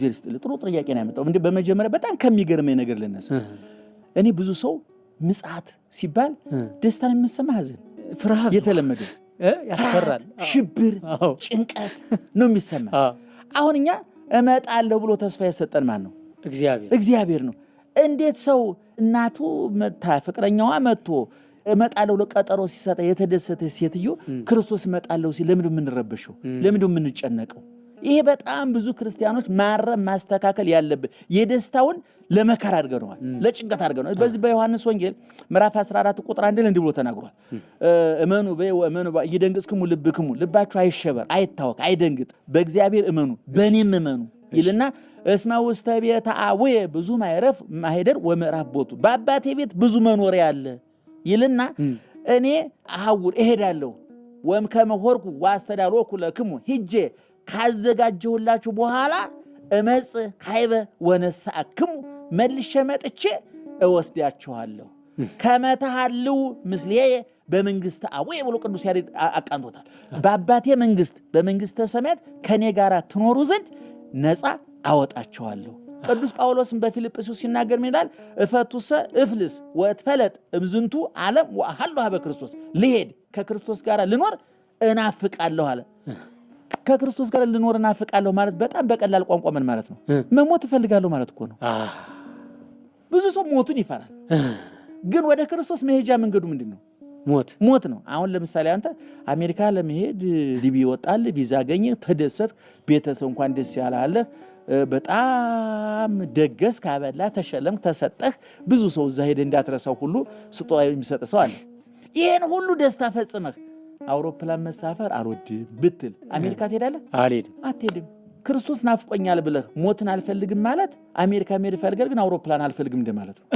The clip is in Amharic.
ይስጥልህ። ጥሩ ጥያቄ ነው ያመጣው። እንደ በመጀመሪያ በጣም ከሚገርመኝ ነገር ልነሳ። እኔ ብዙ ሰው ምጽአት ሲባል ደስታን የሚሰማ ሐዘን፣ ፍርሃት የተለመደ ያስፈራል፣ ሽብር፣ ጭንቀት ነው የሚሰማ። አሁን እኛ እመጣለሁ ብሎ ተስፋ የሰጠን ማን ነው? እግዚአብሔር እግዚአብሔር ነው። እንዴት ሰው እናቱ መታ ፍቅረኛዋ መጥቶ እመጣለሁ ብሎ ቀጠሮ ሲሰጠ የተደሰተ ሴትዮ ክርስቶስ እመጣለሁ ሲል ለምንድን ነው የምንረበሸው? ለምንድን ነው የምንጨነቀው? ይሄ በጣም ብዙ ክርስቲያኖች ማረም ማስተካከል ያለብን የደስታውን ለመከራ አድርገነዋል፣ ለጭንቀት አድርገነዋል። በዚህ በዮሐንስ ወንጌል ምዕራፍ 14 ቁጥር 1 ላይ እንዲህ ብሎ ተናግሯል። እመኑ በይ ወእመኑ ኢይደንግጽክሙ ልብክሙ፣ ልባችሁ አይሸበር፣ አይታወክ፣ አይደንግጥ፣ በእግዚአብሔር እመኑ በእኔም እመኑ ይልና እስመ ውስተ ቤተ አቡየ ብዙ ማዕረፍ ማኅደር ወምዕራፍ ቦቱ፣ በአባቴ ቤት ብዙ መኖሪያ አለ ይልና እኔ አሐውር እሄዳለሁ፣ ወእምከመ ሖርኩ ወአስተዳሎኩ ለክሙ፣ ሂጄ ካዘጋጀሁላችሁ በኋላ እመጽእ ካዕበ ወነሣእክሙ፣ መልሼ መጥቼ እወስዳችኋለሁ፣ ከመ ተሃልዉ ምስሌየ በመንግስተ አቡየ ብሎ ቅዱስ ያሬድ አቃንቶታል። በአባቴ መንግስት በመንግስተ ሰማያት ከኔ ጋር ትኖሩ ዘንድ ነፃ አወጣችኋለሁ። ቅዱስ ጳውሎስም በፊልጵስዩስ ሲናገር ምን ይላል? እፈቱሰ እፍልስ ወእትፈለጥ እምዝንቱ ዓለም ወአሃሉ ሀበ ክርስቶስ፣ ልሄድ ከክርስቶስ ጋር ልኖር እናፍቃለሁ አለ። ከክርስቶስ ጋር ልኖር እናፍቃለሁ ማለት በጣም በቀላል ቋንቋ ምን ማለት ነው? መሞት እፈልጋለሁ ማለት እኮ ነው። ብዙ ሰው ሞቱን ይፈራል። ግን ወደ ክርስቶስ መሄጃ መንገዱ ምንድን ነው? ሞት። ሞት ነው። አሁን ለምሳሌ አንተ አሜሪካ ለመሄድ DV ወጣል፣ ቪዛ አገኘህ፣ ተደሰትክ፣ ቤተሰብ እንኳን ደስ ያላለህ፣ በጣም ደገስ፣ ካበላ፣ ተሸለምክ፣ ተሰጠህ። ብዙ ሰው እዛ ሄደ እንዳትረሳው ሁሉ ስጦታ የሚሰጥ ሰው አለ። ይህን ሁሉ ደስታ ፈጽመህ አውሮፕላን መሳፈር አልወድም ብትል አሜሪካ ትሄዳለህ? አልሄድም። አትሄድም። ክርስቶስ ናፍቆኛል ብለህ ሞትን አልፈልግም ማለት አሜሪካ መሄድ እፈልጋለሁ ግን አውሮፕላን አልፈልግም እንደማለት ነው።